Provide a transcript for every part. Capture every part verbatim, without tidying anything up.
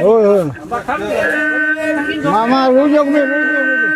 ᱦᱳᱭ, ᱦᱳᱭ᱾ ᱢᱟ, ᱢᱟ, ᱨᱩ ᱧᱚᱜ ᱢᱮ, ᱨᱩ ᱧᱚᱜ ᱢᱮ᱾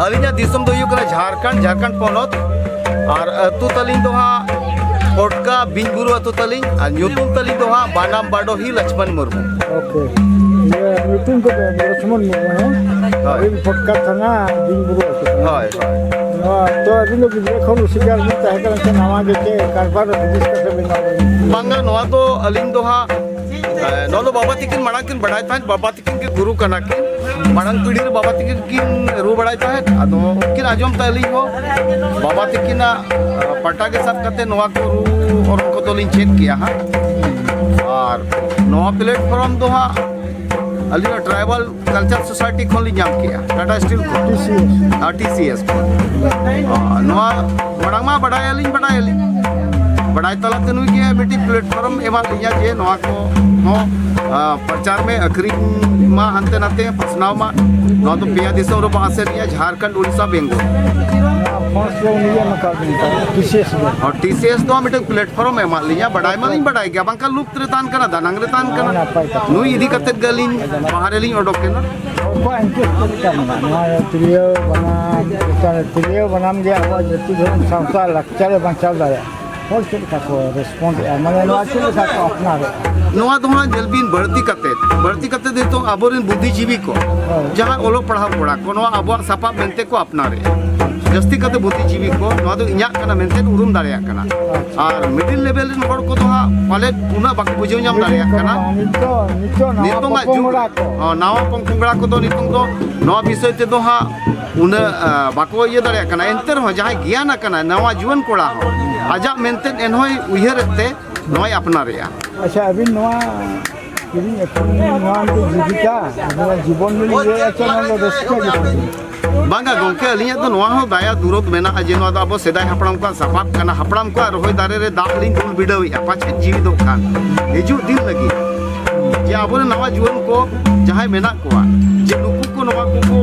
ᱟᱹᱞᱤᱧᱟᱜ ᱫᱤᱥᱚᱢ ᱫᱚ ᱦᱩᱭᱩᱜ ᱠᱟᱱᱟ ᱡᱷᱟᱲᱠᱷᱚᱸᱰ, ᱡᱷᱟᱲᱠᱷᱚᱸᱰ ᱯᱚᱱᱚᱛ᱾ ᱟᱨ ᱟᱹᱛᱩ ᱛᱟᱹᱞᱤᱧ ᱫᱚ ᱦᱟᱸᱜ ᱯᱚᱴᱠᱟ ᱵᱤᱧ ᱵᱩᱨᱩ ᱟᱹᱛᱩ ᱛᱟᱹᱞᱤᱧ, ᱟᱨ ᱧᱩᱛᱩᱢ ᱛᱟᱹᱞᱤᱧ ᱫᱚ ᱦᱟᱸᱜ ᱵᱟᱱᱟᱢ ᱵᱟᱰᱚᱦᱤ ᱞᱚᱪᱷᱢᱚᱱ ᱢᱩᱨᱢᱩ᱾ ᱳᱠᱮ᱾ ᱤᱭᱟᱹ, ᱧᱩᱛᱩᱢ ᱠᱚᱫᱚ ᱞᱚᱪᱷᱢᱚᱱ ᱢᱩᱨᱢᱩ, ᱦᱮᱸ? ᱦᱳᱭ᱾ ᱟᱹᱵᱤᱱ ᱯᱚᱴᱠᱟ ᱛᱷᱟᱱᱟ ᱵᱤᱧ ᱵᱩᱨᱩ ᱟᱹᱛᱩ ᱛᱟᱹᱞᱤᱧ᱾ ᱦᱳᱭ, ᱦᱳᱭ᱾ ᱱᱚᱣᱟ ᱛᱚ ᱟᱹᱵᱤᱱ ᱫᱚ ᱜᱤᱫᱽᱨᱟᱹ ᱠᱷᱚᱱ ᱨᱩᱥᱤᱠᱟ ᱵᱤᱱ ᱛᱟᱦᱮᱸ ᱠᱟᱱᱟ ᱥᱮ ᱱᱟᱣᱟ ᱜᱮ ᱪᱮᱫ ᱠᱟᱨᱵᱟᱨ ᱦᱩᱫᱤᱥ ᱠᱟᱛᱮ ᱵᱤᱱ ᱱᱚᱣᱟ ᱵᱤᱱ ᱵᱟᱝᱟ, ᱱᱚᱣᱟ ᱫᱚ ᱟᱹᱞᱤᱧ ᱫᱚ ᱦᱟᱸᱜ, ᱮ, ᱱᱚᱣᱟ ᱫᱚ ᱵᱟᱵᱟ ᱛᱤᱠᱤᱱ ᱢᱟᱲᱟᱝ ᱠᱤᱱ ᱵᱟᱲᱟᱭ ᱛᱟᱦᱮᱸᱫ, ᱵᱟᱵᱟ ᱛᱤᱠᱤᱱ ᱜᱮ ᱜᱩᱨᱩ ᱠᱟᱱᱟ ᱠᱤᱱ᱾ ᱢᱟᱲᱟᱝ ᱯᱤᱲᱦᱤ ᱨᱮ ᱵᱟᱵᱟ ᱛᱤᱠᱤᱱ ᱠᱤᱱ ᱨᱩ ᱵᱟᱲᱟᱭ ᱛᱟᱦᱮᱸᱫ, ᱟᱫᱚ ᱩᱱᱠᱤᱱ ᱟᱸᱡᱚᱢ ᱛᱮ ᱟᱹᱞᱤᱧ ᱦᱚᱸ ᱵᱟᱵᱟ ᱛᱤᱠᱤᱱᱟᱜ, ᱮ, ᱯᱟᱴᱟ ᱜᱮ ᱥᱟᱵ ᱠᱟᱛᱮ ᱱᱚᱣᱟ ᱠᱚ ᱨᱩ ᱚᱨᱚᱝ ᱠᱚᱫᱚ ᱞᱤᱧ ᱪᱮᱫ ᱠᱮᱜᱼᱟ ᱦᱟᱸᱜ᱾ ᱟᱨ ᱱᱚᱣᱟ ᱯᱞᱮᱴᱯᱷᱚᱨᱢ ᱫᱚ ᱦᱟᱸᱜ ᱟᱹᱞᱤᱧ ᱦᱚᱸ ᱴᱨᱟᱭᱵᱟᱞ ᱠᱟᱞᱪᱟᱨ ᱥᱳᱥᱟᱭᱴᱤ ᱠᱷᱚᱱ ᱞᱤᱧ ᱧᱟᱢ ᱠᱮᱜᱼᱟ, ᱴᱟᱴᱟ ᱥᱴᱤᱞ ᱠᱷᱚᱱ᱾ T C S. ᱟᱨ ᱴᱤ ᱥᱤ ᱮᱥ ᱠᱷᱚᱱ᱾ ᱟᱨ ᱱᱚᱣᱟ ᱢᱟᱲᱟᱝ ᱢᱟ ᱵᱟᱰᱟᱭᱟᱞᱤᱧ, ᱵᱟᱰᱟᱭᱟᱞᱤᱧ᱾ ᱵᱟᱰᱟᱭ ᱛᱟᱞᱟᱛᱮ ᱱᱩᱭ ᱜᱮ ᱢᱤᱫᱴᱤᱡ platform ᱮᱢᱟᱫ ᱞᱤᱧᱟ ᱡᱮ ᱱᱚᱣᱟ ᱠᱚ ᱦᱚᱸ, ᱟ, ᱯᱨᱚᱪᱟᱨ ᱢᱮ, ᱟᱹᱠᱷᱨᱤᱧ ᱢᱟ, ᱦᱟᱱᱛᱮ ᱱᱟᱛᱮ ᱯᱟᱥᱱᱟᱣ ᱢᱟ᱾ ᱱᱚᱣᱟ ᱫᱚ ᱯᱮᱭᱟ ᱫᱤᱥᱚᱢ ᱨᱮᱵᱚ ᱟᱥᱮᱨ ᱞᱮᱭᱟ, ᱡᱷᱟᱲᱠᱷᱚᱸᱰ, ᱩᱲᱤᱥᱥᱟ, ᱵᱮᱝᱜᱚᱞ᱾ ᱱᱚᱣᱟ ᱯᱷᱚᱱᱥ ᱫᱚ ᱩᱱᱤ ᱜᱮ ᱮᱢ ᱟᱠᱟᱫ ᱞᱤᱧᱟ, ᱴᱤ ᱥᱤ ᱮᱥ ᱜᱮ᱾ ᱦᱚᱸ, ᱴᱤ ᱥᱤ ᱮᱥ ᱫᱚ ᱢᱤᱫᱴᱟᱝ platform ᱮᱢᱟᱫ ᱞᱤᱧᱟ, ᱵᱟᱰᱟᱭ ᱢᱟᱞᱤᱧ ᱵᱟᱰᱟᱭ ᱜᱮᱭᱟ, ᱵᱟᱝᱠᱷᱟᱱ ᱞᱩᱯᱛ ᱨᱮ ᱛᱟᱦᱮᱱ ᱠᱟᱱᱟ, ᱫᱟᱱᱟᱝ ᱨᱮ ᱛᱟᱦᱮᱱ ᱠᱟᱱᱟ᱾ ᱱᱟᱯᱟᱭ ᱠᱟᱛᱷᱟ᱾ ᱱᱩᱭ ᱤᱫᱤ ᱠᱟᱛᱮᱫ ᱜᱮ ᱟᱹᱞᱤᱧ ᱵᱟᱦᱨᱮ ᱞᱤᱧ ᱚᱰᱚᱠ ᱮᱱᱟ᱾ ᱚᱠᱚᱭᱟᱜ interest ᱪᱮᱫ ᱞᱮᱠᱟ ᱢᱮᱱᱟᱜᱼᱟ? ᱱᱚᱣᱟ ᱛᱤᱨᱭᱳ ᱵᱟᱱᱟᱢ, ᱛᱤᱨᱭᱳ ᱵᱟᱱᱟᱢ ᱜᱮ ᱟᱵᱚᱣᱟᱜ ᱡᱟᱹᱛᱤ ᱫᱷᱚᱨᱚᱢ ᱥᱟᱶᱛᱟ ᱞᱟᱠᱪᱟᱨ ᱮ ᱵᱟᱧᱪᱟᱣ ᱫᱟᱲᱮᱭᱟᱜᱼᱟ᱾ ᱦᱚᱲ ᱪᱮᱫ ᱞᱮᱠᱟ ᱠᱚ respond ᱮᱫᱼᱟ, ᱢᱟᱱᱮ ᱱᱚᱣᱟ ᱪᱮᱫ ᱞᱮᱠᱟ ᱠᱚ ᱟᱯᱱᱟᱨᱮᱫᱼᱟ? ᱱᱚᱣᱟ ᱫᱚ ᱦᱟᱸᱜ ᱧᱮᱞ ᱵᱤᱱ, ᱵᱟᱹᱲᱛᱤ ᱠᱟᱛᱮᱫ, ᱵᱟᱹᱲᱛᱤ ᱠᱟᱛᱮᱫ ᱱᱤᱛᱚᱜ ᱟᱵᱚᱨᱮᱱ ᱵᱩᱫᱽᱫᱷᱤᱡᱤᱵᱤ ᱠᱚ, ᱦᱳᱭ᱾ ᱡᱟᱦᱟᱸ ᱚᱞᱚᱜ ᱯᱟᱲᱦᱟᱣ ᱠᱚᱲᱟ ᱠᱚ, ᱱᱚᱣᱟ ᱟᱵᱚᱣᱟᱜ ᱥᱟᱯᱟᱵ ᱢᱮᱱᱛᱮ ᱠᱚ ᱟᱯᱱᱟᱨᱮᱫᱼᱟ᱾ ᱡᱟᱹᱥᱛᱤ ᱠᱟᱛᱮ ᱵᱩᱫᱽᱫᱷᱤᱡᱤᱵᱤ ᱠᱚ ᱱᱚᱣᱟ ᱫᱚ ᱤᱧᱟᱹᱜ ᱠᱟᱱᱟ ᱢᱮᱱᱛᱮ ᱩᱨᱩᱢ ᱫᱟᱲᱮᱭᱟᱜ ᱠᱟᱱᱟ᱾ ᱟᱪᱪᱷᱟ᱾ ᱟᱨ middle level ᱨᱮᱱ ᱦᱚᱲ ᱠᱚᱫᱚ ᱦᱟᱸᱜ ᱯᱟᱞᱮᱫ ᱩᱱᱟᱹᱜ ᱵᱟᱠᱚ ᱵᱩᱡᱷᱟᱹᱣ ᱧᱟᱢ ᱫᱟᱲᱮᱭᱟᱜ ᱠᱟᱱᱟ᱾ ᱱᱤᱛᱚᱜ, ᱱᱤᱛᱚᱜ ᱱᱟᱣᱟ ᱱᱤᱛᱚᱝᱟᱜ ᱡᱩᱜᱽ, ᱯᱚᱯᱚᱝᱲᱟ ᱠᱚ᱾ ᱦᱚᱸ, ᱱᱟᱣᱟ ᱯᱚᱝ ᱯᱚᱝᱲᱟ ᱠᱚᱫᱚ ᱱᱤᱛᱚᱝ ᱫᱚ ᱱᱚᱣᱟ ᱵᱤᱥᱚᱭ ᱛᱮᱫᱚ ᱦᱟᱸᱜ ᱩᱱᱟᱹᱜ, ᱟ, ᱵᱟᱠᱚ ᱤᱭᱟᱹ ᱫᱟᱲᱮᱭᱟᱜ ᱠᱟᱱᱟ᱾ ᱮᱱᱛᱮ ᱨᱮᱦᱚᱸ ᱡᱟᱦᱟᱸᱭ ᱜᱮᱭᱟᱱ ᱟᱠᱟᱱᱟᱭ, ᱱᱟᱣᱟ ᱡᱩᱣᱟᱹᱱ ᱠᱚᱲᱟ ᱦᱚᱸ ᱟᱡᱟᱜ ᱢᱮᱱᱛᱮ ᱮᱱᱦᱚᱸᱭ ᱩᱭᱦᱟᱹᱨᱮᱫ ᱛᱮ ᱱᱚᱣᱟᱭ ᱟᱯᱱᱟᱨᱮᱜᱼᱟ᱾ ᱟᱪᱪᱷᱟ, ᱟᱹᱵᱤᱱ ᱱᱚᱣᱟ ᱠᱤᱨᱤᱧ ᱟᱹᱠᱷᱨᱤᱧ ᱱᱚᱣᱟ ᱢᱤᱫᱴᱮᱱ ᱡᱤᱵᱤᱠᱟ, ᱟᱵᱤᱱᱟᱜ ᱡᱤᱵᱚᱱ ᱵᱤᱱ ᱤᱭᱟᱹᱭᱟ ᱥᱮ ᱱᱚᱣᱟ ᱫᱚ ᱨᱟᱹᱥᱠᱟᱹ ᱜᱮ ᱛᱟᱵᱤᱱ? ᱵᱟᱝᱟ ᱜᱚᱢᱠᱮ, ᱟᱹᱞᱤᱧᱟᱜ ᱫᱚ ᱱᱚᱣᱟ ᱦᱚᱸ ᱫᱟᱭᱟ ᱫᱩᱨᱚᱛ ᱢᱮᱱᱟᱜᱼᱟ ᱡᱮ ᱱᱚᱣᱟ ᱫᱚ ᱟᱵᱚ ᱥᱮᱫᱟᱭ ᱦᱟᱯᱲᱟᱢ ᱠᱚᱣᱟᱜ ᱥᱟᱯᱟᱵ ᱠᱟᱱᱟ᱾ ᱦᱟᱯᱲᱟᱢ ᱠᱚᱣᱟᱜ ᱨᱚᱦᱚᱭ ᱫᱟᱨᱮ ᱨᱮ ᱫᱟᱜ ᱞᱤᱧ ᱫᱩᱞ ᱵᱤᱰᱟᱹᱣᱮᱫᱼᱟ, ᱯᱟᱪᱮᱫ ᱡᱤᱣᱤᱫᱚᱜ ᱠᱷᱟᱱ ᱦᱤᱡᱩᱜ ᱫᱤᱱ ᱞᱟᱹᱜᱤᱫ, ᱡᱮ ᱟᱵᱚᱨᱮᱱ ᱱᱟᱣᱟ ᱡᱩᱣᱟᱹᱱ ᱠᱚ ᱡᱟᱦᱟᱸᱭ ᱢᱮᱱᱟᱜ ᱠᱚᱣᱟ, ᱡᱮ ᱱᱩᱠᱩ ᱠᱚ ᱱᱚᱣᱟ ᱠᱚᱠᱚ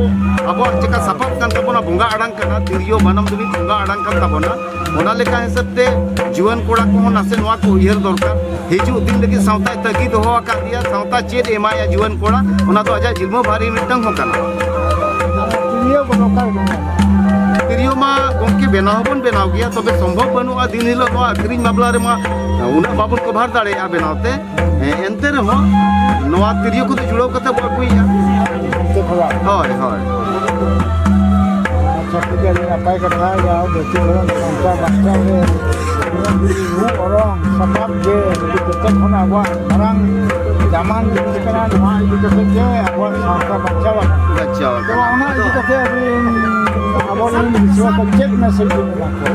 ᱟᱵᱚᱣᱟᱜ ᱪᱮᱠᱟ ᱥᱟᱯᱟᱵ ᱠᱟᱱ ᱛᱟᱵᱚᱱᱟ, ᱵᱚᱸᱜᱟ ᱟᱲᱟᱝ ᱠᱟᱱᱟ, ᱛᱤᱨᱭᱳ ᱵᱟᱱᱟᱢ ᱫᱚ ᱢᱤᱫ ᱵᱚᱸᱜᱟ ᱟᱲᱟᱝ ᱠᱟᱱ ᱛᱟᱵᱚᱱᱟ᱾ ᱚᱱᱟ ᱞᱮᱠᱟ ᱦᱤᱥᱟᱹᱵ ᱛᱮ ᱡᱩᱣᱟᱹᱱ ᱠᱚᱲᱟ ᱠᱚᱦᱚᱸ ᱱᱟᱥᱮ ᱱᱚᱣᱟ ᱠᱚ ᱩᱭᱦᱟᱹᱨ ᱫᱚᱨᱠᱟᱨ᱾ ᱦᱤᱡᱩᱜ ᱫᱤᱱ ᱞᱟᱹᱜᱤᱫ ᱥᱟᱶᱛᱟᱭ ᱛᱟᱹᱜᱤ ᱫᱚᱦᱚ ᱟᱠᱟᱫ ᱜᱮᱭᱟ᱾ ᱥᱟᱶᱛᱟ ᱪᱮᱫ ᱮ ᱮᱢᱟᱭᱟ ᱡᱩᱣᱟᱹᱱ ᱠᱚᱲᱟ, ᱚᱱᱟ ᱫᱚ ᱟᱡᱟᱜ ᱡᱤᱢᱟᱹ ᱵᱷᱟᱨᱤ ᱢᱤᱫᱴᱟᱝ ᱦᱚᱸ ᱠᱟᱱᱟ᱾ ᱛᱤᱨᱭᱳ ᱠᱚ ᱱᱚᱝᱠᱟ ᱜᱮ ᱢᱮᱱᱟᱜᱼᱟ᱾ ᱛᱤᱨᱭᱳ ᱢᱟ ᱜᱚᱢᱠᱮ ᱵᱮᱱᱟᱣ ᱦᱚᱸᱵᱚᱱ ᱵᱮᱱᱟᱣ ᱜᱮᱭᱟ, ᱛᱚᱵᱮ ᱥᱚᱢᱵᱷᱚᱵ ᱵᱟᱹᱱᱩᱜᱼᱟ ᱫᱤᱱ ᱦᱤᱞᱳᱜ ᱱᱚᱣᱟ ᱟᱹᱠᱷᱨᱤᱧ ᱵᱟᱯᱞᱟ ᱨᱮᱢᱟ ᱩᱱᱟᱹᱜ ᱵᱟᱵᱚᱱ ᱠᱚᱵᱷᱟᱨ ᱫᱟᱲᱮᱭᱟᱜᱼᱟ ᱵᱮᱱᱟᱣ ᱛᱮ᱾ ᱦᱮᱸ, ᱮᱱᱛᱮ ᱨᱮᱦᱚᱸ ᱱᱚᱣᱟ ᱛᱤᱨᱭᱳ ᱠᱚᱫᱚ ᱡᱩᱲᱟᱹᱣ ᱠᱟᱛᱮ ᱵᱚ ᱟᱹᱜᱩᱭᱮᱫᱼᱟ᱾ ᱚᱱᱛᱮ ᱠᱷᱚᱱᱟᱜ᱾ ᱦᱳᱭ, ᱦᱳᱭ᱾ ᱟᱪᱪᱷᱟ, ᱴᱷᱤᱠ ᱜᱮᱭᱟ, ᱟᱹᱰᱤ ᱱᱟᱯᱟᱭ ᱠᱟᱛᱷᱟ᱾ ᱡᱟᱦᱟᱸ ᱵᱮᱥᱤ ᱦᱚᱲ ᱥᱟᱶᱛᱟ ᱵᱟᱧᱪᱟᱣ ᱨᱮ ᱨᱩ ᱚᱨᱚᱝ ᱥᱟᱯᱟᱵ ᱜᱮ ᱡᱚᱛᱚ ᱠᱷᱚᱱ ᱟᱵᱚᱣᱟᱜ ᱢᱟᱨᱟᱝ ᱫᱟᱢᱟᱱ ᱡᱤᱱᱤᱥ ᱠᱟᱱᱟ᱾ ᱱᱚᱣᱟ ᱤᱫᱤ ᱠᱟᱛᱮ ᱜᱮ ᱟᱵᱚᱣᱟᱜ ᱥᱟᱶᱛᱟ ᱵᱟᱧᱪᱟᱣ ᱟᱠᱟᱱᱟ᱾ ᱵᱟᱧᱪᱟᱣ ᱛᱚ ᱟᱠᱟᱱᱟ᱾ ᱚᱱᱟ ᱤᱫᱤ ᱠᱟᱛᱮ ᱟᱹᱵᱤᱱ, ᱟᱵᱚᱨᱮᱱ ᱫᱤᱥᱚᱢ ᱠᱚ ᱪᱮᱫ message ᱵᱤᱱ ᱮᱢᱟ ᱠᱚᱣᱟ?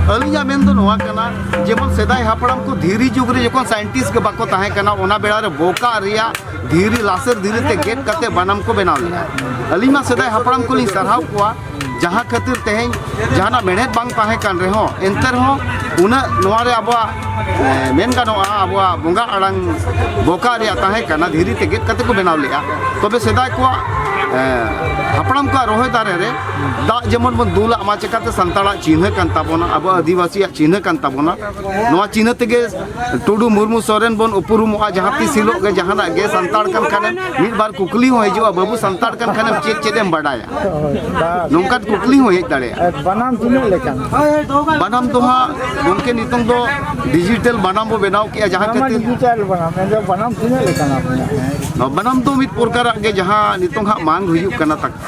ᱟᱹᱞᱤᱧᱟᱜ ᱢᱮᱱ ᱫᱚ ᱱᱚᱣᱟ ᱠᱟᱱᱟ, ᱡᱮᱢᱚᱱ ᱥᱮᱫᱟᱭ ᱦᱟᱯᱲᱟᱢ ᱠᱚ ᱫᱷᱤᱨᱤ ᱡᱩᱜᱽ ᱨᱮ ᱡᱚᱠᱷᱚᱱ scientist ᱜᱮ ᱵᱟᱠᱚ ᱛᱟᱦᱮᱸ ᱠᱟᱱᱟ, ᱚᱱᱟ ᱵᱮᱲᱟ ᱨᱮ ᱵᱚᱠᱟᱜ ᱨᱮᱭᱟᱜ ᱫᱷᱤᱨᱤ, ᱞᱟᱥᱮᱨ ᱫᱷᱤᱨᱤ ᱛᱮ ᱜᱮᱫ ᱠᱟᱛᱮ ᱵᱟᱱᱟᱢ ᱠᱚ ᱵᱮᱱᱟᱣ ᱞᱮᱫᱼᱟ᱾ ᱟᱹᱞᱤᱧ ᱢᱟ ᱥᱮᱫᱟᱭ ᱦᱟᱯᱲᱟᱢ ᱠᱚᱞᱤᱧ ᱥᱟᱨᱦᱟᱣ ᱠᱚᱣᱟ, ᱡᱟᱦᱟᱸ ᱠᱷᱟᱹᱛᱤᱨ ᱛᱮᱦᱮᱧ ᱡᱟᱦᱟᱱᱟᱜ ᱢᱮᱲᱦᱮᱫ ᱵᱟᱝ ᱛᱟᱦᱮᱸ ᱠᱟᱱ ᱨᱮᱦᱚᱸ, ᱮᱱᱛᱮ ᱨᱮᱦᱚᱸ ᱩᱱᱟᱹᱜ ᱱᱚᱣᱟ ᱨᱮ ᱟᱵᱚᱣᱟᱜ, ᱮ, ᱢᱮᱱ ᱜᱟᱱᱚᱜᱼᱟ, ᱟᱵᱚᱣᱟᱜ ᱵᱚᱸᱜᱟ ᱟᱲᱟᱝ ᱵᱚᱠᱟᱜ ᱨᱮᱭᱟᱜ ᱛᱟᱦᱮᱸ ᱠᱟᱱᱟ, ᱫᱷᱤᱨᱤ ᱛᱮ ᱜᱮᱫ ᱠᱟᱛᱮ ᱠᱚ ᱵᱮᱱᱟᱣ ᱞᱮᱫᱼᱟ᱾ ᱛᱚᱵᱮ ᱥᱮᱫᱟᱭ ᱠᱚᱣᱟᱜ, ᱮ, ᱦᱟᱯᱲᱟᱢ ᱠᱚᱣᱟᱜ ᱨᱚᱦᱚᱭ ᱫᱟᱨᱮ ᱨᱮ ᱫᱟᱜ ᱡᱮᱢᱚᱱ ᱵᱚᱱ ᱫᱩᱞᱟᱜ ᱢᱟ, ᱪᱮᱠᱟᱛᱮ ᱥᱟᱱᱛᱟᱲᱟᱜ ᱪᱤᱱᱦᱟᱹ ᱠᱟᱱ ᱛᱟᱵᱚᱱᱟ, ᱟᱵᱚ ᱟᱹᱫᱤᱵᱟᱹᱥᱤᱭᱟᱜ ᱪᱤᱱᱦᱟᱹ ᱠᱟᱱ ᱛᱟᱵᱚᱱᱟ᱾ ᱱᱚᱣᱟ ᱪᱤᱱᱦᱟᱹ ᱛᱮᱜᱮ ᱴᱩᱰᱩ, ᱢᱩᱨᱢᱩ, ᱥᱚᱨᱮᱱ ᱵᱚᱱ ᱩᱯᱨᱩᱢᱚᱜᱼᱟ᱾ ᱡᱟᱦᱟᱸ ᱛᱤᱥ ᱦᱤᱞᱳᱜ ᱜᱮ ᱡᱟᱦᱟᱱᱟᱜ ᱜᱮ ᱥᱟᱱᱛᱟᱲ ᱠᱟᱱ ᱠᱷᱟᱱᱮᱢ, ᱢᱤᱫ ᱵᱟᱨ ᱠᱩᱠᱞᱤ ᱦᱚᱸ ᱦᱤᱡᱩᱜᱼᱟ, "ᱵᱟᱹᱵᱩ, ᱥᱟᱱᱛᱟᱲ ᱠᱟᱱ ᱠᱷᱟᱱᱮᱢ ᱪᱮᱫ ᱪᱮᱫ ᱮᱢ ᱵᱟᱰᱟᱭᱟ?" ᱦᱳᱭ, ᱵᱟᱥ᱾ ᱱᱚᱝᱠᱟᱱ ᱠᱩᱠᱞᱤ ᱦᱚᱸ ᱦᱮᱡ ᱫᱟᱲᱮᱭᱟᱜᱼᱟ᱾ ᱟᱨ ᱵᱟᱱᱟᱢ ᱛᱤᱱᱟᱹᱜ ᱞᱮᱠᱟᱱᱟ? ᱵᱟᱱᱟᱢ ᱫᱚ ᱦᱟᱸᱜ ᱜᱚᱢᱠᱮ ᱱᱤᱛᱚᱝ ᱫᱚ ᱰᱤᱡᱤᱴᱟᱞ ᱵᱟᱱᱟᱢ ᱵᱚ ᱵᱮᱱᱟᱣ ᱠᱮᱜᱼᱟ, ᱡᱟᱦᱟᱸ ᱱᱚᱣᱟ ᱢᱟ ᱠᱷᱟᱹᱛᱤᱨ ᱰᱤᱡᱤᱴᱟᱞ ᱵᱟᱱᱟᱢ, ᱮᱱᱫᱚ ᱵᱟᱱᱟᱢ ᱛᱤᱱᱟᱹᱜ ᱞᱮᱠᱟᱱᱟ ᱟᱯᱮᱭᱟᱜ? ᱱᱚᱣᱟ ᱵᱟᱱᱟᱢ ᱫᱚ ᱢᱤᱫ ᱯᱨᱚᱠᱟᱨᱟᱜ ᱜᱮ, ᱡᱟᱦᱟᱸ ᱱᱤᱛᱚᱝ ᱦᱟᱸᱜ ᱢᱟᱝ ᱦᱩᱭᱩᱜ ᱠᱟᱱᱟ, ᱛᱟᱠ-,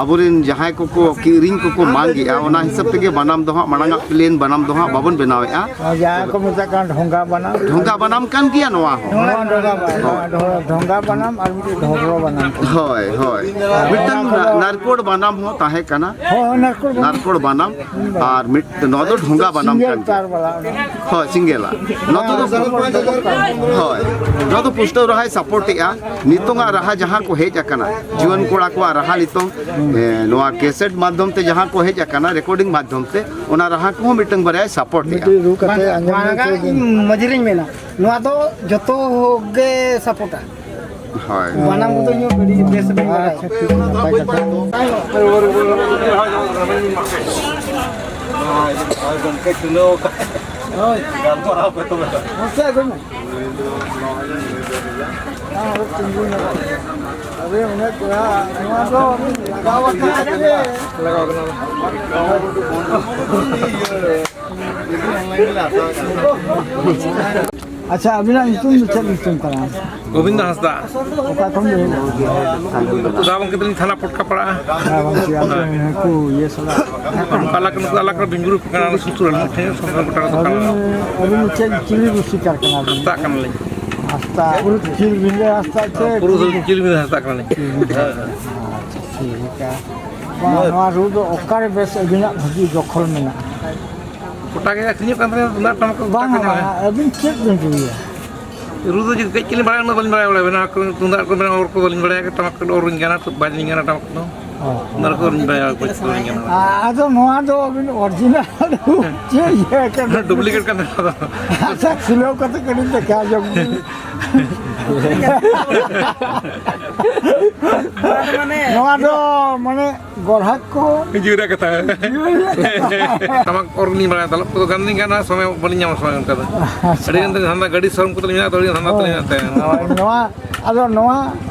ᱟᱵᱚᱨᱮᱱ ᱡᱟᱦᱟᱸᱭ ᱠᱚᱠᱚ ᱠᱤᱨᱤᱧ ᱠᱚᱠᱚ ᱢᱟᱝ ᱮᱜᱼᱟ, ᱚᱱᱟ ᱦᱤᱥᱟᱹᱵ ᱛᱮᱜᱮ ᱵᱟᱱᱟᱢ ᱫᱚ ᱦᱟᱸᱜ, ᱢᱟᱲᱟᱝ ᱟᱜ ᱯᱞᱮᱱ ᱵᱟᱱᱟᱢ ᱫᱚ ᱦᱟᱸᱜ ᱵᱟᱵᱚᱱ ᱵᱮᱱᱟᱣᱮᱫᱼᱟ᱾ ᱟᱨ ᱡᱟᱦᱟᱸ ᱠᱚ ᱢᱮᱛᱟᱜ ᱠᱟᱱ ᱰᱷᱚᱸᱜᱟ ᱵᱟᱱᱟᱢ᱾ ᱰᱷᱚᱸᱜᱟ ᱵᱟᱱᱟᱢ ᱠᱟᱱ ᱜᱮᱭᱟ ᱱᱚᱣᱟ ᱦᱚᱸ᱾ ᱱᱚᱣᱟ ᱰᱷᱚᱸᱜᱟ ᱵᱟᱱᱟᱢ, ᱦᱳᱭ᱾ ᱰᱷᱚ-, ᱰᱷᱚᱸᱜᱟ ᱵᱟᱱᱟᱢ ᱟᱨ ᱢᱤᱫᱴᱮᱡ ᱰᱷᱚᱜᱽᱨᱚ ᱵᱟᱱᱟᱢ ᱠᱟᱱᱟ᱾ ᱦᱳᱭ, ᱦᱳᱭ᱾ ᱟᱨ ᱢᱤᱫᱴᱟᱝ ᱚᱱᱟ ᱠᱚᱫᱚ ᱱᱟ-, ᱱᱟᱨᱠᱳᱲ ᱵᱟᱱᱟᱢ ᱦᱚᱸ ᱛᱟᱦᱮᱸ ᱠᱟᱱᱟ᱾ ᱦᱳᱭ, ᱱᱟᱨᱠᱳᱲ ᱵᱟᱱᱟᱢ᱾ ᱱᱟᱨᱠᱳᱲ ᱵᱟᱱᱟᱢ᱾ ᱦᱩᱸ᱾ ᱟᱨ ᱢᱤᱫ, ᱱᱚᱣᱟ ᱫᱚ ᱰᱷᱚᱸᱜᱟ ᱵᱟᱱᱟᱢ ᱥᱤᱝᱜᱮᱞ ᱠᱟᱱ ᱜᱮᱭᱟ᱾ ᱛᱟᱨ ᱵᱟᱞᱟ ᱚᱱᱟ᱾ ᱦᱳᱭ, ᱥᱤᱝᱜᱮᱞᱟ᱾ ᱱᱚᱣᱟ ᱫᱚ, ᱦᱳᱭ, ᱱᱚᱣᱟ ᱫᱚ ᱯᱩᱥᱴᱟᱹᱣ ᱨᱟᱦᱟᱭ ᱥᱟᱯᱳᱨᱴ ᱮᱜᱼᱟ᱾ ᱱᱤᱛᱚᱝᱟᱜ ᱨᱟᱦᱟ ᱡᱟᱦᱟᱸ ᱠᱚ ᱦᱮᱡ ᱟᱠᱟᱱᱟ, ᱡᱩᱣᱟᱹᱱ ᱠᱚᱲᱟ ᱠᱚᱣᱟᱜ ᱨᱟᱦᱟ ᱱᱤᱛᱚᱝ, ᱮ, ᱱᱚᱣᱟ ᱠᱮᱥᱮᱴ ᱢᱟᱫᱽᱫᱷᱚᱢ ᱛᱮ ᱡᱟᱦᱟᱸ ᱠᱚ ᱦᱮᱡ ᱟᱠᱟᱱᱟ, ᱨᱮᱠᱚᱨᱰᱤᱝ ᱢᱟᱫᱽᱫᱷᱚᱢ ᱛᱮ, ᱚᱱᱟ ᱨᱟᱦᱟ ᱠᱚᱦᱚᱸ ᱢᱤᱫᱴᱟᱝ ᱵᱟᱨᱭᱟᱭ ᱥᱟᱯᱳᱨᱴ ᱮᱜᱼᱟ᱾ ᱢᱤᱫᱴᱤᱡ ᱨᱩ ᱠᱟᱛᱮ ᱟᱸᱡᱚᱢ ᱵᱟᱝᱟ, ᱦᱚᱪᱚ ᱵᱤᱱ᱾ ᱤᱧ ᱢᱟᱹᱡᱷᱤ ᱨᱤᱧ ᱢᱮᱱᱟ, ᱱᱚᱣᱟ ᱫᱚ ᱡᱚᱛᱚ ᱜᱮ ᱥᱟᱯᱳᱨᱴᱟ᱾ ᱦᱳᱭ᱾ ᱵᱟᱱᱟᱢ ᱠᱚᱫᱚ ᱤᱧ ᱦᱚᱸ ᱟᱹᱰᱤ ᱵᱮᱥ ᱵᱟᱹᱧ ᱵᱟᱲᱟᱭᱟ᱾ ᱟᱪᱪᱷᱟ, ᱴᱷᱤᱠ ᱜᱮᱭᱟ, ᱱᱟᱯᱟᱭ ᱠᱟᱛᱷᱟ᱾ ᱦᱳᱭ᱾ ᱜᱚᱢᱠᱮ ᱛᱩᱞᱟᱹᱣ ᱟᱠᱟᱫ᱾ ᱦᱳᱭ᱾ ᱜᱟᱞᱢᱟᱨᱟᱣ ᱯᱮ ᱛᱚᱵᱮ᱾ ᱢᱟᱥᱮ ᱟᱹᱜᱩᱭ ᱢᱮ᱾ ᱟᱨ ᱛᱤᱸᱜᱩ ᱧᱚᱜ᱾ ᱟᱨᱮ, ᱚᱱᱮ ᱠᱚᱲᱟ, ᱱᱚᱣᱟ ᱫᱚ ᱞᱟᱜᱟᱣ ᱟᱠᱟᱱᱟ᱾ ᱞᱟᱜᱟᱣ ᱟᱠᱟᱱᱟ᱾ ᱟᱪᱪᱷᱟ, ᱟᱹᱵᱤᱱᱟᱜ ᱧᱩᱛᱩᱢ ᱫᱚ ᱪᱮᱫ ᱧᱩᱛᱩᱢ ᱠᱟᱱᱟ? ᱜᱳᱵᱤᱱᱫᱚ ᱦᱟᱸᱥᱫᱟ᱾ ᱚᱠᱟ ᱠᱷᱚᱱ ᱵᱤᱱ ᱦᱮᱡ ᱮᱱᱟ? ᱫᱟᱫᱟ ᱜᱚᱢᱠᱮ ᱛᱟᱹᱞᱤᱧ ᱛᱷᱟᱱᱟ ᱯᱚᱴᱠᱟᱯᱟᱲᱟ᱾ ᱦᱮᱸ, ᱜᱚᱢᱠᱮ, ᱟᱯᱮ ᱦᱮᱸ᱾ ᱱᱩᱠᱩ ᱤᱭᱟᱹ ᱥᱟᱞᱟᱜ ᱱᱩᱠᱩ ᱟᱞᱟᱜᱽ, ᱱᱩᱠᱩ ᱟᱞᱟᱜᱽ ᱨᱮ ᱵᱮᱝᱜᱟᱞᱩᱨᱩ ᱠᱟᱱᱟ, ᱥᱩᱨ ᱥᱩᱨ ᱨᱮ ᱢᱤᱫ ᱴᱷᱮᱱ ᱥᱚᱝᱥᱚᱫ ᱜᱚᱴᱟ ᱨᱮᱫᱚ ᱠᱟᱱᱟ᱾ ᱟᱹᱵᱤᱱ, ᱟᱹᱵᱤᱱ ᱫᱚ ᱪᱮᱫ ᱪᱤᱞᱤ ᱨᱩᱥᱤᱠᱟ ᱠᱟᱱᱟ ᱵᱤᱱ? ᱦᱟᱸᱥᱫᱟ ᱠᱟᱱᱟᱞᱤᱧ᱾ ᱦᱟᱸᱥᱫᱟ, ᱯᱩᱨᱩ ᱪᱤᱞ ᱵᱤᱸᱫᱟᱹ ᱦᱟᱸᱥᱫᱟ ᱥᱮ? ᱯᱩᱨᱩ ᱪᱤᱞ ᱵᱤᱸᱫᱟᱹ ᱦᱟᱸᱥᱫᱟ ᱠᱟᱱᱟᱞᱤᱧ᱾ ᱪᱤᱞ ᱵᱤᱸᱫᱟᱹ ᱦᱟᱸᱥᱫᱟ᱾ ᱟᱪᱪᱷᱟ, ᱴᱷᱤᱠ ᱜᱮᱭᱟ᱾ ᱵᱟᱝ, ᱱᱚᱣᱟ ᱨᱩ ᱫᱚ ᱚᱠᱟᱨᱮ ᱵᱮᱥ ᱟᱹᱵᱤᱱᱟᱜ ᱵᱷᱟᱹᱜᱤ ᱫᱚᱠᱷᱚᱞ ᱢᱮᱱᱟᱜᱼᱟ? ᱜᱚᱴᱟ ᱜᱮ ᱟᱹᱠᱷᱨᱤᱧᱚᱜ ᱠᱟᱱ ᱛᱟᱞᱮᱭᱟ ᱛᱩᱢᱫᱟᱜ ᱴᱟᱢᱟᱠ ᱠᱚ ᱵᱟᱝ, ᱜᱚᱴᱟ ᱠᱚ ᱵᱟᱝ, ᱧᱟᱢᱟ᱾ ᱟᱹᱵᱤᱱ ᱪᱮᱫ ᱵᱤᱱ ᱨᱩᱭᱟ? ᱨᱩ ᱫᱚ ᱡᱩᱫᱤ ᱠᱟᱹᱡ ᱠᱟᱹᱞᱤᱧ ᱵᱟᱲᱟᱭᱟ, ᱚᱱᱟ ᱫᱚ ᱵᱟᱹᱞᱤᱧ ᱵᱟᱲᱟᱭᱟ, ᱵᱚᱞᱮ ᱵᱮᱱᱟᱣ ᱠᱚ, ᱛᱩᱢᱫᱟᱜ ᱠᱚ ᱵᱮᱱᱟᱣ ᱚᱨ ᱠᱚ ᱵᱟᱹᱞᱤᱧ ᱵᱟᱲᱟᱭᱟ, ᱴᱟᱢᱟᱠ ᱠᱚ ᱚᱨ ᱞᱤᱧ ᱜᱟᱱᱟ, ᱵᱟᱹᱞᱤᱧ ᱜᱟᱱᱟ ᱴᱟᱢᱟᱠ ᱠᱚᱫᱚ᱾ ᱚ᱾ ᱚᱱᱟ ᱠᱚ ᱵᱟᱹᱞᱤᱧ ᱵᱟᱲᱟᱭᱟ, ᱵᱟᱹᱞᱤᱧ ᱜᱟᱱᱟ᱾ ᱟᱫᱚ ᱱᱚᱣᱟ ᱫᱚ ᱟᱹᱵᱤᱱ original ᱪᱮᱫ ᱤᱭᱟᱹ ᱠᱟᱱᱟ? Duplicate ᱠᱟᱱᱟ ᱱᱚᱣᱟ ᱫᱚ᱾ ᱟᱪᱪᱷᱟ, ᱠᱷᱩᱞᱟᱹᱣ ᱠᱟᱛᱮ ᱠᱟᱹᱴᱤᱡ ᱫᱮᱠᱷᱟᱣ ᱧᱚᱜ ᱵᱤᱱ᱾ ᱱᱚᱣᱟ ᱫᱚ ᱢᱟᱱᱮ ᱜᱚᱨᱦᱟᱠ ᱠᱚ ᱡᱤᱣᱤ ᱨᱮᱭᱟᱜ ᱠᱟᱛᱷᱟ᱾ ᱡᱤᱣᱤ ᱨᱮᱭᱟᱜ ᱠᱟᱛᱷᱟ᱾ ᱴᱟᱢᱟᱠ ᱚᱨ ᱞᱤᱧ ᱵᱟᱲᱟᱭᱟ, ᱫᱟᱞᱚᱵ ᱠᱚᱫᱚ ᱜᱟᱱ ᱞᱤᱧ ᱜᱟᱱᱟ, ᱥᱚᱢᱚᱭ ᱵᱟᱹᱞᱤᱧ ᱧᱟᱢᱟ, ᱥᱚᱢᱚᱭ ᱚᱱᱠᱟ ᱫᱚ᱾ ᱟᱪᱪᱷᱟ᱾ ᱟᱹᱰᱤ ᱜᱟᱱ ᱫᱚ ᱦᱟᱱᱟ ᱜᱟᱹᱰᱤ ᱥᱚᱨᱚᱢ ᱠᱚ ᱛᱟᱹᱞᱤᱧ ᱢᱮᱱᱟᱜ ᱛᱟᱹᱞᱤᱧᱟ, ᱥᱚᱢᱚᱭ ᱛᱟᱹᱞᱤᱧ ᱢᱮᱱᱟᱜ ᱛᱟᱭᱟ᱾ ᱦᱳᱭ, ᱱᱚᱣᱟ, ᱟᱫᱚ ᱱᱚᱣᱟ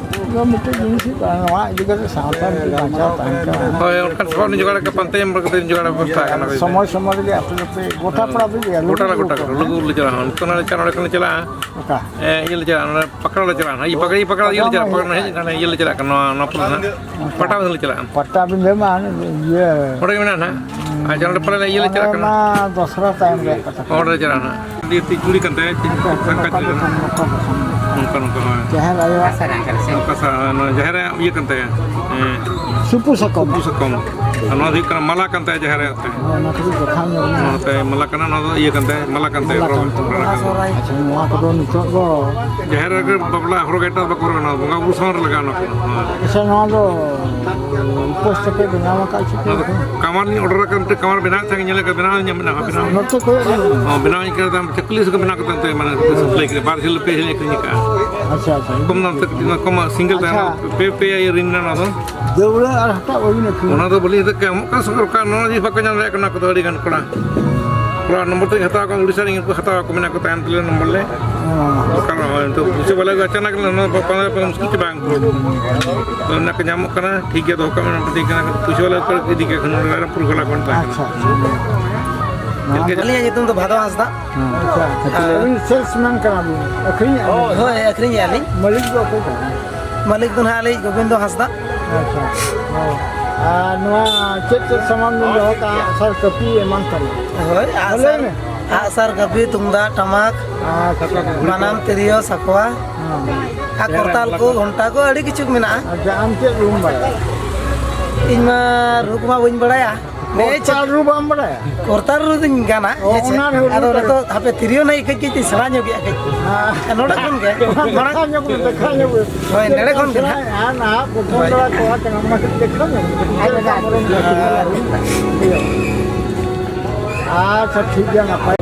ᱫᱚ ᱢᱤᱫᱴᱮᱡ ᱡᱤᱱᱤᱥ ᱦᱩᱭᱩᱜ ᱠᱟᱱᱟ, ᱱᱚᱣᱟ ᱤᱫᱤ ᱠᱟᱛᱮ ᱥᱟᱶᱛᱟ ᱢᱤᱫᱴᱮᱡ ᱵᱟᱧᱪᱟᱣ ᱛᱟᱦᱮᱱ ᱠᱟᱱᱟ᱾ ᱦᱳᱭ, ᱚᱱᱠᱟᱱ ᱥᱚᱢᱚᱭ ᱞᱤᱧ ᱡᱚᱜᱟᱲ ᱟᱠᱟᱫ, ᱯᱟᱱᱛᱮ ᱮᱢ ᱠᱟᱛᱮ ᱞᱤᱧ ᱡᱚᱜᱟᱲ ᱵᱮᱵᱚᱥᱛᱷᱟ ᱟᱠᱟᱱᱟ᱾ ᱥᱚᱢᱚᱭ ᱥᱚᱢᱚᱭ ᱨᱮᱜᱮ ᱟᱯᱮ ᱫᱚᱯᱮ ᱜᱚᱴᱟ ᱯᱟᱲᱟ ᱯᱮ ᱤᱫᱤᱭᱟ, ᱜᱚᱴᱟ ᱞᱩᱜᱩ ᱞᱮ, ᱵᱩᱨᱩ ᱜᱚᱴᱟ ᱠᱚ᱾ ᱞᱮ ᱪᱟᱞᱟᱜᱼᱟ᱾ ᱱᱤᱛᱚᱜ ᱱᱚᱰᱮ ᱪᱟᱞᱟᱜᱼᱟ, ᱱᱚᱰᱮ ᱠᱷᱚᱱ ᱞᱮ ᱪᱟᱞᱟᱜᱼᱟ᱾ ᱚᱠᱟ? ᱮ, ᱤᱭᱟᱹ ᱞᱮ ᱪᱟᱞᱟᱜᱼᱟ, ᱱᱚᱰᱮ ᱯᱟᱠᱲᱟ ᱞᱮ ᱪᱟᱞᱟᱜᱼᱟ, ᱱᱚᱰᱮ ᱯᱟᱠᱲᱟ ᱞᱮ ᱪᱟᱞᱟᱜᱼᱟ, ᱯᱟᱠᱲᱟ ᱦᱮᱡ ᱞᱮᱱᱠᱷᱟᱱ ᱤᱭᱟᱹ ᱞᱮ ᱪᱟᱞᱟᱜ ᱠᱟᱱᱟ, ᱱᱚᱣᱟ, ᱱᱚᱣᱟ ᱯᱚᱨᱮ ᱱᱟᱦᱟᱜ᱾ ᱯᱟᱴᱟᱵᱤᱸᱫᱷᱟᱹ ᱞᱮ ᱪᱟᱞᱟᱜᱼᱟ᱾ ᱯᱟᱴᱟᱵᱤᱸᱫᱷᱟᱹ ᱢᱟ ᱤᱭᱟᱹ ᱚᱸᱰᱮ ᱜᱮ ᱢᱮᱱᱟᱜᱼᱟ ᱱᱟᱦᱟᱜ᱾ ᱟᱨ ᱡᱟᱦᱟᱸ ᱱᱚᱰᱮ ᱯᱟᱞᱮ ᱤᱭᱟᱹ ᱞᱮ ᱪᱟᱞᱟᱜ ᱠᱟᱱᱟ᱾ ᱚᱱᱟ ᱫᱚᱥᱨᱟ ᱛᱟᱭᱚᱢ ᱨᱮᱭᱟᱜ ᱠᱟᱛᱷᱟ ᱠᱟᱱᱟ᱾ ᱚᱸᱰᱮ ᱞᱮ ᱪᱟᱞᱟᱜᱼᱟ ᱱᱟᱦᱟᱜ᱾ ᱟᱹᱰᱤ ᱛᱤ ᱪᱩᱲᱤ ᱠᱟᱱ ᱛᱟᱭᱟ, ᱪᱮᱫ ᱠᱚ ᱥᱟᱝᱠᱟ ᱪᱩᱲᱤ ᱠᱟᱱᱟ᱾ ᱱᱚᱝᱠᱟ, ᱱᱚᱝᱠᱟ, ᱦᱳᱭ᱾ ᱡᱟᱦᱮᱨ ᱟᱭᱳᱣᱟᱜ ᱱᱚᱝᱠᱟ ᱥᱟ-, ᱱᱚᱣᱟ ᱡᱟᱦᱮᱨ ᱟᱭᱳ ᱤᱭᱟᱹ ᱠᱟᱱ ᱛᱟᱭᱟ᱾ ᱦᱮᱸ᱾ ᱥᱩᱯᱩ ᱥᱟᱠᱚᱢ᱾ ᱥᱩᱯᱩ ᱥᱟᱠᱚᱢ᱾ ᱟᱨ ᱱᱚᱣᱟ ᱫᱚ ᱦᱩᱭᱩᱜ ᱠᱟᱱᱟ ᱢᱟᱞᱟ ᱠᱟᱱ ᱛᱟᱭᱟ ᱡᱟᱦᱮᱨ ᱟᱭᱳ ᱛᱮ᱾ ᱦᱳᱭ, ᱚᱱᱟ ᱠᱚᱫᱚ ᱡᱚᱠᱷᱟ ᱧᱚᱜ ᱢᱮᱱᱟᱜᱼᱟ᱾ ᱱᱚᱣᱟ ᱛᱮ ᱢᱟᱞᱟ ᱠᱟᱱᱟ, ᱱᱚᱣᱟ ᱫᱚ ᱤᱭᱟᱹ ᱠᱟᱱ ᱛᱟᱭᱟ, ᱢᱟᱞᱟ ᱠᱟᱱ ᱛᱟᱭᱟ, ᱢᱟᱞᱟ ᱦᱚᱨᱚᱜ ᱠᱟᱱ ᱛᱟᱭᱟ᱾ ᱦᱚᱨᱚᱜ ᱠᱟᱱ ᱛᱟᱭᱟ᱾ ᱟᱪᱪᱷᱟ, ᱱᱚᱣᱟ ᱠᱚᱫᱚ ᱱᱤᱛᱚᱜ ᱫᱚ ᱡᱟᱦᱮᱨ ᱨᱮᱜᱮ ᱵᱟᱯᱞᱟ ᱦᱚᱨᱚᱜᱟ, ᱮᱴᱟᱜ ᱵᱟᱠᱚ ᱦᱚᱨᱚᱜᱟ, ᱱᱚᱣᱟ ᱵᱚᱸᱜᱟ ᱵᱩᱨᱩ ᱥᱟᱢᱟᱝ ᱨᱮ ᱞᱟᱜᱟᱣ ᱚᱱᱟ ᱠᱚ᱾ ᱦᱳᱭ᱾ ᱟᱪᱪᱷᱟ, ᱱᱚᱣᱟ ᱫᱚ ᱩᱯᱟᱹᱥ ᱛᱮᱯᱮ ᱵᱮᱱᱟᱣ ᱟᱠᱟᱫ ᱪᱮ? ᱱᱚᱣᱟ ᱫᱚ ᱠᱟᱢᱟᱨ ᱞᱤᱧ order ᱟᱠᱟᱫ, ᱢᱤᱫᱴᱮᱡ ᱠᱟᱢᱟᱨ ᱵᱮᱱᱟᱣ ᱛᱟᱦᱮᱸ, ᱧᱮᱞ ᱠᱟᱜ, ᱵᱮᱱᱟᱣ ᱧᱟᱢ ᱢᱮᱱᱟᱜᱼᱟ, ᱵᱮᱱᱟᱣ᱾ ᱱᱚᱛᱮ ᱠᱚᱭᱚᱜ ᱵᱮᱱ᱾ ᱦᱚᱸ, ᱵᱮᱱᱟᱣ ᱤᱧ ᱠᱟᱱᱟ, ᱛᱟᱭᱚᱢ ᱪᱟᱹᱠᱞᱤ ᱥᱮᱫ ᱠᱚ ᱵᱮᱱᱟᱣ ᱠᱟᱛᱮ ᱚᱱᱛᱮ, ᱢᱟᱱᱮ, ᱥᱤᱞᱟᱹᱭ ᱠᱮᱫᱟ, ᱵᱟᱨ ᱡᱷᱟᱹᱞ, ᱯᱮ ᱡᱷᱟᱹᱞ ᱤᱧ ᱟᱹᱠᱷᱨᱤᱧ ᱟᱠᱟᱫᱼᱟ᱾ ᱟᱪᱪᱷᱟ, ᱟᱪᱪᱷᱟ᱾ ᱠᱚᱢ ᱫᱟᱢ ᱛᱮ ᱠᱟᱹᱴᱤᱡ, ᱱᱚᱣᱟ ᱠᱚᱢ single ᱛᱟᱦᱮᱱᱟ, ᱟᱪᱪᱷᱟ᱾ ᱯᱮ, ᱯᱮ ᱤᱭᱟᱹ ᱨᱤᱱ ᱢᱮᱱᱟᱜᱼᱟ ᱚᱱᱟ ᱫᱚ᱾ ᱫᱟᱹᱣᱲᱟᱹ ᱟᱨ ᱦᱟᱴᱟᱜ ᱵᱟᱹᱵᱤᱱ ᱟᱹᱠᱷᱨᱤᱧᱟ? ᱚᱱᱟ ᱫᱚ ᱵᱟᱹᱞᱤᱧ ᱤᱫᱤ ᱠᱟᱜᱼᱟ, ᱮᱢᱚᱜ ᱠᱟᱱᱟ ᱥᱚᱨᱠᱟᱨ, ᱱᱚᱣᱟ ᱡᱤᱱᱤᱥ ᱵᱟᱠᱚ ᱧᱟᱢ ᱫᱟᱲᱮᱭᱟᱜ ᱠᱟᱱᱟ, ᱱᱚᱣᱟ ᱠᱚᱫᱚ ᱟᱹᱰᱤ ᱜᱟᱱ ᱠᱚᱲᱟ᱾ ᱠᱚᱲᱟ ᱱᱚᱢᱵᱚᱨ ᱛᱮᱧ ᱦᱟᱛᱟᱣ ᱠᱚᱣᱟ, ᱩᱲᱤᱥᱥᱟ ᱨᱮᱱ ᱠᱚ ᱦᱟᱛᱟᱣ ᱟᱠᱚ, ᱢᱮᱱᱟᱜ ᱠᱚ ᱛᱟᱭᱚᱢ ᱛᱮᱞᱮ ᱱᱚᱢᱵᱚᱨ ᱞᱮ᱾ ᱦᱮᱸ᱾ ᱫᱚᱨᱠᱟᱨ ᱦᱚᱸ, ᱱᱤᱛᱚᱜ ᱯᱩᱭᱥᱟᱹ ᱵᱟᱞᱟ ᱜᱮ ᱟᱪᱟᱱᱟᱠ ᱞᱮ, ᱱᱚᱣᱟ ᱯᱟᱸᱡᱟ ᱯᱟᱸᱡᱟ ᱢᱩᱥᱠᱤᱞ ᱪᱟᱵᱟ ᱮᱱ ᱠᱚ᱾ ᱟᱫᱚ ᱚᱱᱟ ᱠᱚ ᱧᱟᱢᱚᱜ ᱠᱟᱱᱟ, ᱴᱷᱤᱠ ᱜᱮᱭᱟ, ᱫᱚᱦᱚ ᱠᱟᱜ ᱢᱮ, ᱚᱱᱟ ᱴᱷᱤᱠ ᱠᱟᱱᱟ, ᱯᱩᱭᱥᱟᱹ ᱵᱟᱞᱟ ᱠᱚ ᱤᱫᱤ ᱠᱟᱜ ᱠᱷᱟᱱ, ᱱᱚᱰᱮ ᱨᱟᱭᱨᱚᱝᱯᱩᱨ ᱜᱚᱞᱟ ᱠᱚ ᱢᱮᱛᱟᱜ ᱠᱟᱱᱟ᱾ ᱟᱪᱪᱷᱟ, ᱟᱪᱪᱷᱟ᱾ ᱪᱮᱫ ᱞᱮᱠᱟ? ᱟᱹᱞᱤᱧᱟᱜ ᱧᱩᱛᱩᱢ ᱫᱚ ᱵᱷᱟᱫᱚ ᱦᱟᱸᱥᱫᱟ᱾ ᱦᱮᱸ, ᱟᱪᱪᱷᱟ, ᱟᱪᱪᱷᱟ᱾ ᱟᱹᱵᱤᱱ salesman ᱠᱟᱱᱟ ᱵᱤᱱ, ᱟᱹᱠᱷᱨᱤᱧᱮᱫᱼᱟ ᱵᱤᱱ? ᱦᱳᱭ, ᱟᱹᱠᱷᱨᱤᱧᱮᱫᱼᱟ ᱞᱤᱧ᱾ ᱢᱟᱹᱞᱤᱠ ᱫᱚ ᱚᱠᱚᱭ ᱠᱟᱱᱟ? ᱢᱟᱹᱞᱤᱠ ᱫᱚ ᱱᱟᱦᱟᱜ ᱟᱹᱞᱤᱧ ᱜᱳᱵᱤᱱᱫᱚ ᱦᱟᱸᱥᱫᱟ᱾ ᱟᱪᱪᱷᱟ, ᱦᱳᱭ᱾ ᱟᱨ ᱱᱚᱣᱟ ᱪᱮᱫ ᱪᱮᱫ ᱥᱟᱢᱟᱱ ᱵᱤᱱ ᱫᱚᱦᱚ ᱠᱟᱜᱼᱟ? ᱟᱜᱼᱥᱟᱨ, ᱠᱟᱹᱯᱤ ᱮᱢᱟᱱ ᱛᱮᱢᱟᱱ? ᱦᱳᱭ, ᱞᱟᱹᱭ ᱟᱜᱼᱥᱟᱨ, ᱢᱮ᱾ ᱟᱜᱼᱥᱟᱨ, ᱠᱟᱹᱯᱤ, ᱛᱩᱢᱫᱟᱜ, ᱴᱟᱢᱟᱠ, ᱟᱪᱪᱷᱟ᱾ ᱵᱟᱱᱟᱢ, ᱛᱤᱨᱭᱳ, ᱥᱟᱠᱣᱟ, ᱦᱮᱸ᱾ ᱟᱨ ᱠᱚᱨᱛᱟᱞ ᱠᱚ, ᱜᱷᱚᱱᱴᱟ ᱠᱚ, ᱟᱹᱰᱤ ᱠᱤᱪᱷᱩ ᱢᱮᱱᱟᱜᱼᱟ᱾ ᱟᱪᱪᱷᱟ, ᱟᱢ ᱪᱮᱫ ᱨᱩᱢ ᱵᱟᱲᱟᱭᱟ? ᱤᱧ ᱢᱟ ᱨᱩ ᱠᱚᱢᱟ ᱵᱟᱹᱧ ᱵᱟᱲᱟᱭᱟ᱾ ᱱᱮ ᱪᱟᱞ ᱨᱩ ᱵᱟᱢ ᱵᱟᱲᱟᱭᱟ? ᱠᱚᱨᱛᱟᱞ ᱨᱩ ᱫᱚᱧ ᱜᱟᱱᱟ᱾ ᱚ, ᱦᱮᱸ ᱥᱮ? ᱚᱱᱟ ᱨᱩ ᱟᱫᱚ ᱨᱩ ᱱᱤᱛᱚᱜ ᱦᱟᱯᱮ ᱛᱤᱨᱭᱳ ᱱᱟᱭ ᱠᱟᱹᱡ ᱠᱟᱹᱡ ᱛᱤᱧ ᱥᱮᱬᱟ ᱧᱚᱜ ᱜᱮᱭᱟ ᱠᱟᱹᱡ᱾ ᱦᱮᱸ᱾ ᱱᱚᱰᱮ ᱠᱷᱚᱱ ᱜᱮ᱾ ᱫᱮᱠᱷᱟᱣ ᱧᱚᱜ ᱢᱮ, ᱫᱮᱠᱷᱟᱣ ᱧᱚᱜ ᱢᱮ᱾ ᱦᱳᱭ, ᱱᱚᱰᱮ ᱠᱷᱚᱱ ᱜᱮ ᱱᱟᱦᱟᱜ᱾ ᱦᱮᱸ, ᱱᱟᱦᱟᱜ ᱯᱨᱚᱛᱷᱚᱢ ᱦᱳᱭ᱾ ᱵᱮᱲᱟ ᱠᱚᱲᱟ ᱠᱟᱱᱟ, ᱢᱟ ᱠᱟᱹᱴᱤᱡ ᱫᱮᱠᱷᱟᱣ ᱧᱚᱜ ᱢᱮ᱾ ᱟᱪᱪᱷᱟ, ᱴᱷᱤᱠ ᱜᱮᱭᱟ, ᱱᱟᱯᱟᱭ᱾